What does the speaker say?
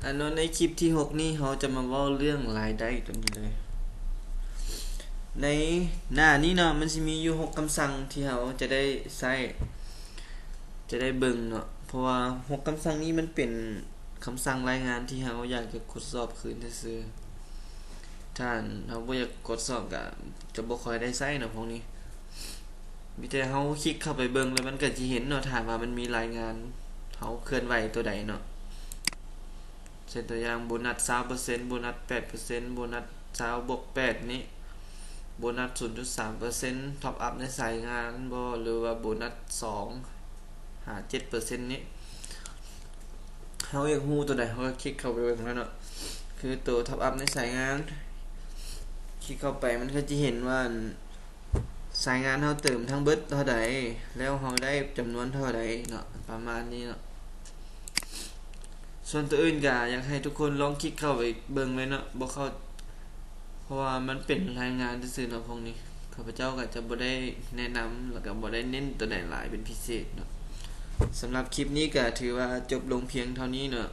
ອັນເນາະ ໃນຄລິບທີຫົກນີ້ ເຮົາຈະມາເວົ້າເລື່ອງລາຍໄດ້ຕົວນີ້ເລີຍ. ໃນໜ້ານີ້ເນາະ ມັນຊິມີຢູ່ຫົກຄຳສັ່ງທີ່ເຮົາຈະໄດ້ໃຊ້ ຈະໄດ້ເບິ່ງເນາະ ເພາະວ່າຫົກຄຳສັ່ງນີ້ມັນເປັນຄຳສັ່ງລາຍງານທີ່ເຮົາຢາກຈະກວດສອບຄືນຊື່ໆ. ຖ້າເຮົາບໍ່ຢາກກວດສອບກະຈະບໍ່ຄ່ອຍໄດ້ໃຊ້ເນາະພວກນີ້. ມີແຕ່ເຮົາຄລິກເຂົ້າໄປເບິ່ງ ແລ້ວມັນກະຊິເຫັນເນາະ ຖ້າວ່າມັນມີລາຍງານເຮົາເຄື່ອນໄຫວຕົວໃດເນາະ. ເຊັ່ນຕົວຢ່າງ ໂບນັດຊາວເປີເຊັນ ໂບນັດແປດເປີເຊັນ ໂບນັດຊາວບວກແປດນີ້ ໂບນັດສູນຈຸດສາມເປີເຊັນ ທັອບອັບໃນສາຍງານບໍ ຫຼືວ່າໂບນັດສອງຫາເຈັດເປີເຊັນນີ້ ເຮົາຢາກຮູ້ຕົວໃດ ເຮົາກະຄລິກເຂົ້າໄປເບິ່ງເລີຍເນາະ. ຄືໂຕທັອບອັບໃນສາຍງານ ຄລິກເຂົ້າໄປ ມັນກະຊິເຫັນວ່າ ສາຍງານເຮົາເຕີມທັງເບິດເທົ່າໃດ ແລ້ວເຮົາໄດ້ຈຳນວນເທົ່າໃດເນາະ ປະມານນີ້ເນາະ. ສ່ວນໂຕອື່ນກະຢາກໃຫ້ທຸກຄົນລອງຄລິກເຂົ້າໄປເບິ່ງເລີຍເນາະ ບໍ່ເຂົ້າ ເພາະວ່າມັນເປັນລາຍງານຊື່ໆເນາະພວກນີ້. ຂ້າພະເຈົ້າກະຈະບໍ່ໄດ້ແນະນຳ ແລ້ວກະບໍ່ໄດ້ເນັ້ນໂຕໃດຫຼາຍເປັນພິເສດເນາະ. ສຳລັບຄລິບນີ້ກະຖືວ່າຈົບລົງພຽງເທົ່ານີ້ເນາະ.